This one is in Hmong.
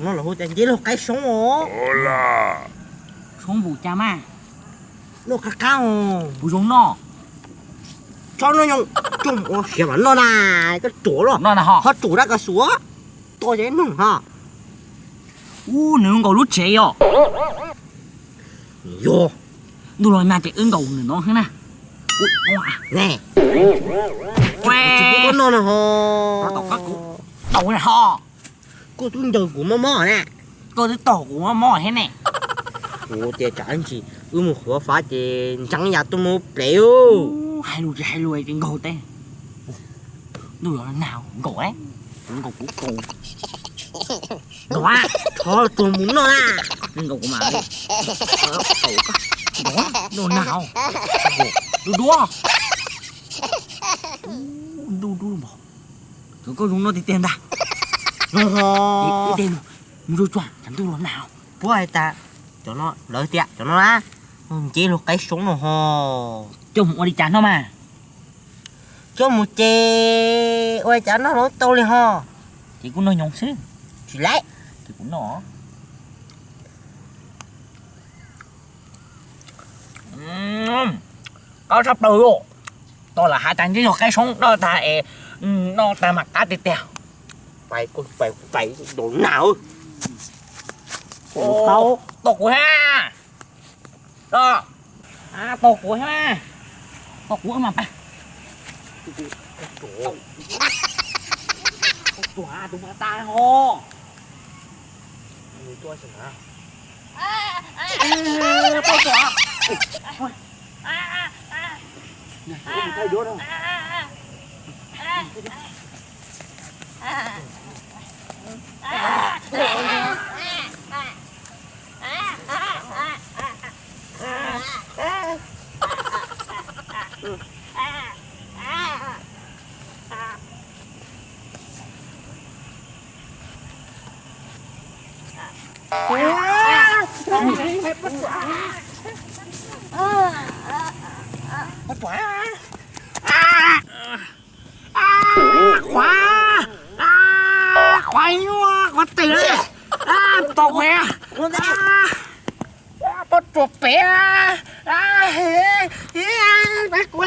No los hu tias nceb laug qaib soob os. Soob npaum cas mas? Noj qab qab os. Puas zoo noj? Tsob no nyob, coj mus ua siav mam noj na. Koj tsuav los ho tsuav rab kav xuav, tua ces noog ho. Ub, nws nkaum lub tsev yom. Yog. Ntuj los nag ces wb nkaum nws no xwb na. Tsis pub koj noj no ho. Tau ho. Koj twb ncaws kuv mob mob na. Koj twb tom kuv mob mob thiab ne. Kuv tias tsam ntsis wb mus qhuav fab ces ntseev yam tuaj mus plev. Hais lus tsis hais lus ces nkaum teb. Ntuj los nag nkaum, nkaum kuv nkaum. Nkaum a, rho tuag mus noj na. Nkaus kuv mas. Dua, dua, dua, dua. Dub dub npaum. Koj zoo no tiag tiag ntag. Ib teg mus, mus tsuag tsuag tsam ntuj los nag. Puab hais tas cov no, lawv tias cov no na, nce luag qaib soob no ho. Coj mus ua li cas noj mas? Coj mus ces ua li cas noj los tau li ho. Ces kuv noj nyoos xwb. Tsis laib. Ces kuv noj. Qab tshaj plaws os. Tau lam hais tas nce luag qaib soob noj tag es, noj tag mas qab tiag tiag. Pais, pais, pais, nag. Tau kuv thiab. Tau kuv thiab. Tau kuv mas pais. Tus mas tas ho. Qhuav, qhuav nyuaj, qhuav tes, tau kuv, pob tsuas pem, pab kuv.